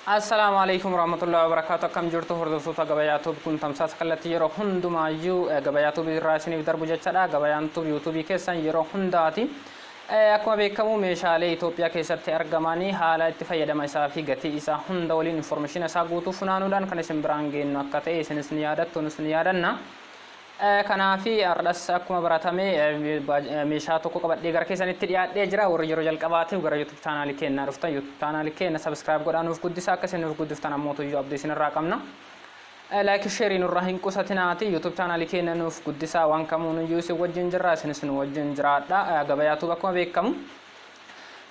Assalaamu alaikum warahmatullahi wabarakatuh. Akkam jirtu, hordoftoota Gabayaa Tube? Kun tamsaasa kallattii yeroo hundumaayyuu Gabayaa Tube irraa isiniif darbu jechaadha. Gabayaan Tube yuutuubii keessan yeroo hundaati. Akkuma beekamu, meeshaalee Itoophiyaa keessatti argamanii haala itti fayyadama isaa fi gatii isaa hunda waliin information isaa guutuu funaanuudhaan kan isin biraan geenyu akka ta'e isinis ni yaadattu, nus ni yaadanna. Kanaafi har'as akkuma baratame meeshaa tokko qabadhee gara keessanitti dhiyaadhee jira. Warri yeroo jalqabaatiif gara YouTube chaanaalii keenyaa dhuftan, YouTube chaanaalii keenya subscribe godhaa nuuf guddisa. Akka isin nuuf guddiftan ammoo tuyyuu abdii isinirraa qabna. Like, share nurraa hin qusatinaati YouTube chaanaalii keenya nuuf guddisaa. Waan kamuu nuyyuu isin wajjin jirra, isinis nu wajjin jiraadha. Gabayaa Tube akkuma beekamu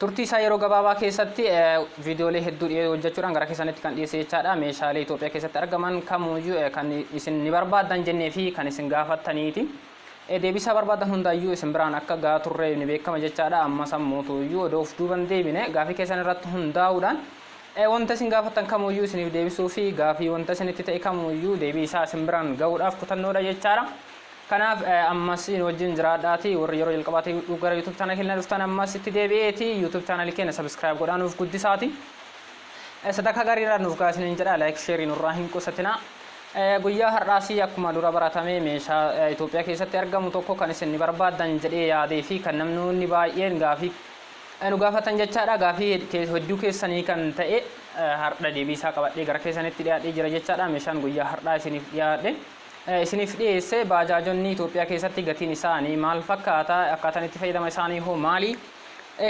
turtii isaa yeroo gabaabaa keessatti viidiyoolee hedduu dhiyee hojjechuudhaan gara keessanitti kan dhiyeesse jechaadha. Meeshaalee Itoophiyaa keessatti argaman kamuyyuu kan isin ni barbaaddan jennee fi kan isin gaafattaniiti. Deebisaa barbaadan hundaayyuu isin biraan akka gaa turre ni beekama jechaadha. Amma sammuutuyyuu odoo of duuban deebine gaafii keessan irratti hundaa'uudhaan wanta isin gaafattan kamuyyuu isiniif deebisuu fi gaafii wanta isinitti ta'e kamuyyuu deebii isaa isin biraan gahuudhaaf kutannoodha jechaadha. Kanaaf ammas isin wajjin jiraadhaati. Warri yeroo jalqabaatiif gara YouTube channel keenya dhuftan, ammas itti deebi'eeti YouTube channel keenya subscribe godhaa nuuf guddisaati. Sadarkaa gaarii irraa nuuf gaasiniin jedha. Like, share nurraa hin qusatina. Guyyaa har'aas akkuma dura baratame meeshaa Itoophiyaa keessatti argamu tokko kan isin ni barbaaddan jedhee yaadee fi kan namoonni baay'een gaafii nu gaafatan jechaadha. Gaafii hedduu keessanii kan ta'e har'a deebii isaa qabadhee gara keessanitti dhiyaadhee jira jechaadha. Meeshaan guyyaa har'aa isiniif dhiyaadhe, isiniif dhiyeesse, baajaajonni Itoophiyaa keessatti gatiin isaanii maal fakkaata, akkaataan itti fayyadama isaanii hoo maali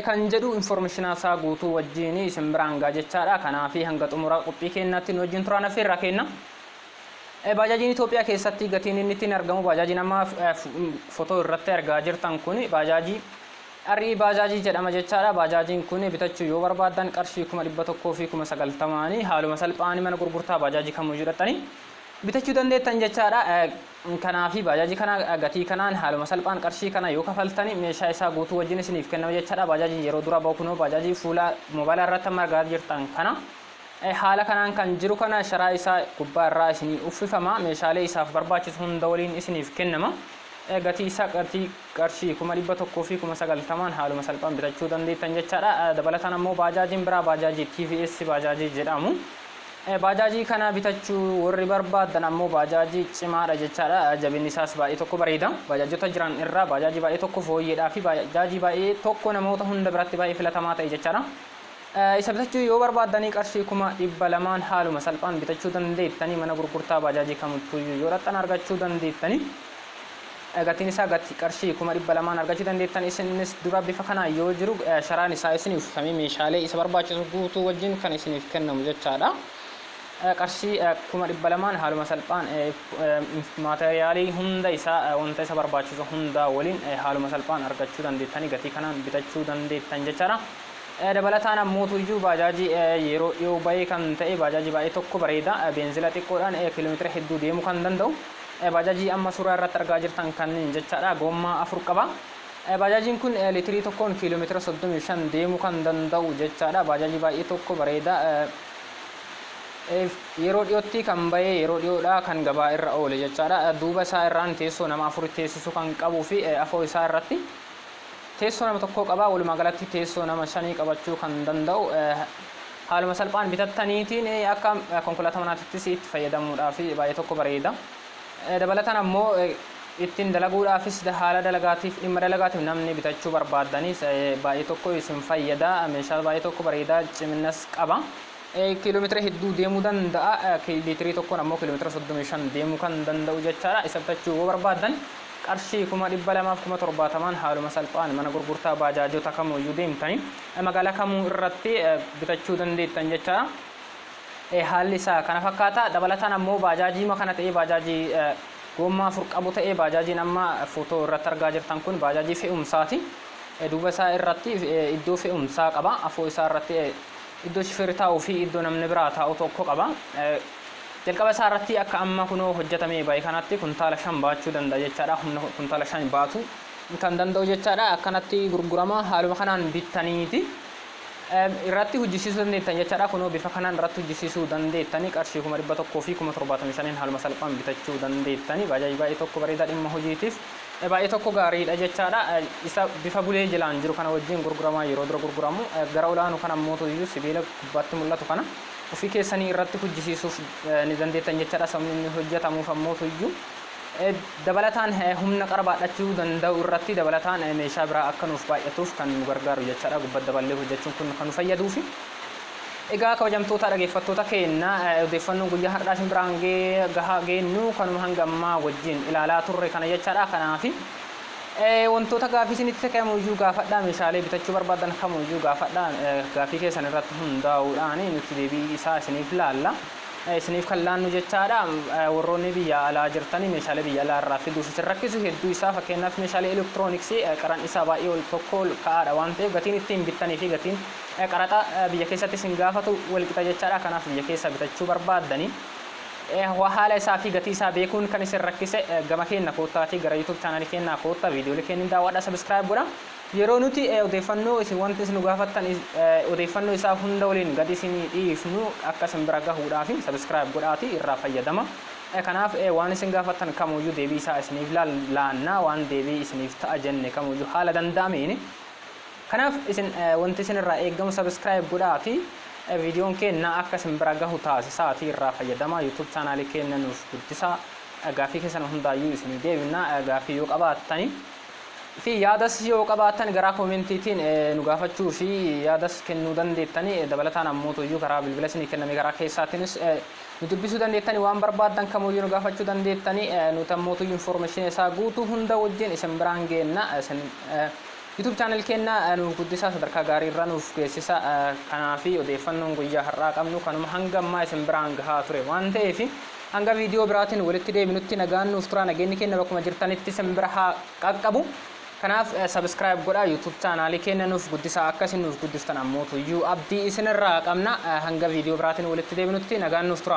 kan jedhu information isaa guutuu wajjin isin biraan gaa jechaadha. Kanaaf hanga xumura qophii keenyaatti nu wajjin turaan affeerraa kenna. Baajaajiin Itoophiyaa keessatti gatiin inni ittiin argamu, baajaajiin amma fotoo irratti argaa jirtan kun baajaajii Arrii baajaajii jedhama jechaadha. Baajaajiin kun bitachuu yoo barbaaddan qarshii 190,000n haaluma salphaan mana gurgurtaa baajaajii kamuu jedhattanii bitachuu dandeettan jechaadha. Kanaafi baajaajii kana gatii kanaan haaluma salphaan qarshii kana yoo kafaltani meeshaa isaa guutuu wajjin isiniif kennama jechaadha. Baajaajiin yeroo dura bahu kunoo baajaajii fuula moobaayilaa irratti amma argaa jirtan kana. Haala kanaan kan jiru kana sharaa isaa gubbaa irraa isinii uffifama. Meeshaalee isaaf barbaachisu hunda waliin isiniif kennama. Gatii isaa gatii qarshii 190,000n haaluma salphaan bitachuu dandeettan jechaadha. Dabalataan ammoo baajaajiin biraa baajaajii TVS baajaajii jedhamu. Baajaajii kana bitachuu warri barbaaddan ammoo baajaajii cimaadha jechaadha. Jabinni isaas baay'ee tokko bareeda. Baajaajota jiran irraa baajaajii baay'ee tokko fooyyeedhaa fi baajaajii baay'ee tokko namoota hunda biratti baay'ee filatamaa ta'e jechaadha. Isa bitachuu yoo barbaaddanii qarshii 200,000n haaluma salphaan bitachuu dandeettanii, mana gurgurtaa baajaajii kamittuyyuu yoo dhaqxan argachuu dandeettanii. Gatiin isaa gatii qarshii 200,000n argachuu dandeettan. Isinis dura bifa kanaan yoo jiru sharaan isaa isin uffifamee meeshaalee isa barbaachisu guutuu wajjin kan isiniif kennamu jechaadha. Qarshii 200,000n haaluma salphaan maateriyaalii hunda isaa, wanta isa barbaachisu hunda waliin haaluma salphaan argachuu dandeettanii, gatii kanaan bitachuu dandeettan jechaadha. Dabalataan ammootuyyuu baajaajii yeroo dhiyoo bahee kan ta'e, baajaajii baay'ee tokko bareeda, beenzila xiqqoodhaan kiiloomeetira hedduu deemuu kan danda'u, baajaajii amma suuraa irratti argaa jirtan kanneen jechaadha. Gommaa afur qaba. Baajaajiin kun liitirii tokkoon kiiloomeetira 35 deemuu kan danda'u jechaadha. Baajaajii baay'ee tokko bareeda. Yeroo dhiyootti kan bahee, yeroo dhiyoodha kan gabaa irra oole jechaadha. Duuba isaa irraan teessoo nama afur teessisuu kan qabuu fi afoo isaa irratti teessoo nama tokkoo qaba. Walumaa galatti teessoo nama shanii qabachuu kan danda'u, haaluma salphaan bitattaniitiin akka konkolaataa manaatittis itti fayyadamuudhaaf baay'ee tokko bareeda. Dabalataan ammoo ittiin dalaguudhaafis, haala dalagaatiif, dhimma dalagaatiif namni bitachuu barbaaddanis baay'ee tokko isin fayyada. Meeshaa baay'ee tokko bareedaa, ciminas qaba. Kiiloomeetira hedduu deemuu danda'a. Liitirii tokkoon ammoo kiiloomeetira 35 deemuu kan danda'u jechaadha. Isa bitachuu yoo barbaaddan qarshii 270,000n haaluma salphaan mana gurgurtaa baajaajota kamuyyuu deemtanii magaalaa kamuu irratti bitachuu dandeettan jechaadha. Haalli isaa kana fakkaata. Dabalataan ammoo baajaajii kana ta'ee, baajaajii gommaa afur qabu ta'ee, baajaajiin amma footoo irratti argaa jirtan kun baajaajii fe'umsaati. Duuba isaa irratti iddoo fe'umsaa qaba. Afoo isaa irratti iddoo shifeerri taa'uu fi iddoo namni biraa taa'u tokko qaba. Jalqaba isaa irratti akka amma kunoo hojjetamee bahe kanatti kuntaala 5 baachuu danda'a jechaadha. Humna kuntaala 5 baatu kan danda'u jechaadha. Akkanatti gurgurama, haaluma kanaan bittaniiti irratti hojjisiisuu dandeettan jechaadha. Kunoo bifa kanaan irratti hojjisiisuu dandeettanii, qarshii 175,000n haaluma salphaan bitachuu dandeettanii. Baajaajii baay'ee tokko bareedaa, dhimma hojiitiif baay'ee tokko gaariidha jechaadha. Isa bifa bulee jalaan jiru kana wajjin gurguramaa yeroo dura gurguramu. Gara olaanu kana ammoo iyyuu sibiila gubbaatti mul'atu kana Ofii keessanii irratti hojjisiisuuf ni dandeettan jechaadha. Sababni inni hojjetamuuf ammoo iyyuu dabalataan humna qara baadhachuu danda'u irratti dabalataan meeshaa biraa akka nuuf baay'atuuf kan nu gargaaru jechaadha. Gubbaa daballee hojjechuun kun kan nu fayyaduufi. Egaa kabajamtoota dhaggeeffattoota keenya, odeeffannoon guyyaa har'aa isin biraan gahaa geenyu kanuma hanga ammaa wajjin ilaalaa turre kana jechaadha. Kanaafi wantoota gaafii isinitti kamuyyuu gaafadhaa, meeshaalee bitachuu barbaadan kamuyyuu gaafadhaa, gaafii keessan irratti hundaa'uudhaan nuti deebii isaa isiniif laalla. Isiniif kan laannu jechaadha. Warroonni biyya alaa jirtanii meeshaalee biyya alaa irraa fiduuf isin rakkisu hedduu isaa, fakkeenyaaf meeshaalee elektirooniksii, qaran isaa baay'ee ol tokko ol ka'aadha waan ta'eef, gatiin ittiin bittanii fi gatiin qaraxa biyya keessatti isin gaafatu wal qixa jechaadha. Kanaaf biyya keessa bitachuu barbaaddanii haala isaa fi gatii isaa beekuun kan isin rakkise, gama keenya koottaatii, gara YouTube chaanalii keenyaa koottaa, viidiyoolee keenya daawwadhaa, subscribe godha. Yeroo nuti odeeffannoo isin wanti isin nu gaafattan odeeffannoo isaa hunda waliin gadi isin dhiifnu akka isin bira gahuudhaaf subscribe godhaati irraa fayyadama. Kanaaf waan isin gaafattan kamuyyuu deebii isaa isiniif laannaa, waan deebii isiniif ta'a jenne kamuyyuu haala danda'ameen. Kanaaf isin wanti isin irraa eeggamu subscribe godhaati viidiyoon keenya akka isin bira gahu taasisaatii irraa fayyadama. YouTube chaanaalii keenya nuuf guddisaa, gaafii keessan hundaayyuu isinii deebina. Gaafii yoo qabaattani fi yaadas yoo qabaattan garaa koomentiitiin nu gaafachuu fi yaadas kennuu dandeettani. Dabalataan ammoo toyyuu karaa bilbila isinii kenname karaa keessaatiinis nu dubbisuu dandeettani, waan barbaaddan kamuyyuu nu gaafachuu dandeettani. Nuti ammoo toyyuu information isaa guutuu hunda wajjin isin biraan geenna. Isin YouTube channel keenya nuuf guddisaa, sadarkaa gaarii irra nuuf geessisa. Kanaafi odeeffannoon guyyaa har'aa qabnu kanuma hanga ammaa isin biraan gahaa ture waan ta'eef, hanga viidiyoo biraatiin walitti deebinutti nagaan nuuf tura. Nageenyi keenya bakkuma jirtanitti isin bira haa qaqqabu. Kanaaf subscribe godhaa, YouTube chaanaalii keenya nuuf guddisaa. Akka isin nuuf guddiftan ammoo tuyyuu abdii isinirraa qabna. Hanga viidiyoo biraatiin walitti deebinutti nagaan nuuf tura.